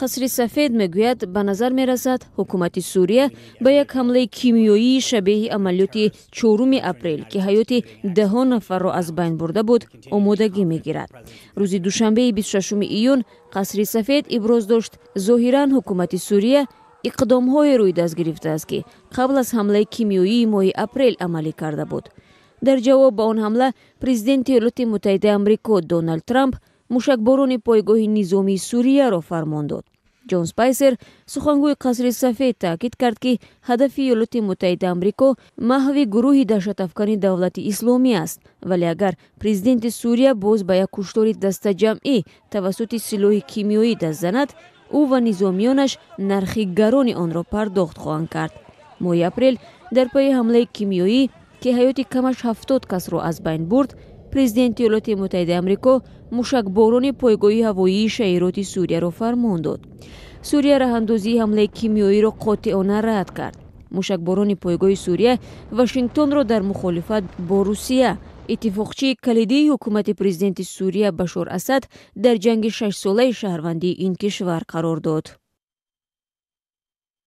Қасри Сафед мегӯяд, ба назар мерасад, ҳукумати Сурия ба як ҳамлаи кимиёии шабеҳи амалиёти 4 апрел, ки ҳаёти даҳо нафарро аз байн бурда буд, омодагӣ мегирад. Рӯзи душанбеи 26 июн Қасри Сафед иброз дошт, зоҳиран ҳукумати Сурия иқдомҳое рӯи даст гирифтааст, ки қабл аз ҳамлаи кимиёии моҳи апрел амалӣ карда буд. Дар ҷавоб ба он ҳамла президенти Иёлоти Муттаҳидаи Амрико Доналд Трамп мушакборони пойгоҳи низомии Сурияро фармон дод. Ҷон Спайсер, сухангӯи Қасри Сафед, таъкид кард, ки ҳадафи Иёлоти Муттаҳидаи Амрико маҳви гурӯҳи даҳшатафкани Давлати Исломӣ аст, вале агар президенти Сурия боз ба як куштори дастаҷамъӣ тавассути силоҳи кимиёӣ даст занад, ӯ ва низомиёнаш нархи гарони онро пардохт хоҳанд кард. Моҳи апрел дар пайи ҳамлаи кимиёӣ, ки ҳаёти камаш 70 касро аз байн бурд, президенти Иёлоти Муттаҳидаи Амрико мушакборони пойгоҳи ҳавоии Шаироти Сурияро фармон дод. Сурия раҳандозии ҳамлаи кимиёиро қотеона рад кард. Мушакборони пойгоҳи Сурия Вашингтонро дар мухолифат бо Русия, иттифоқчии калидии ҳукумати президенти Сурия Башор Асад дар ҷанги шашсолаи шаҳрвандии ин кишвар, қарор дод.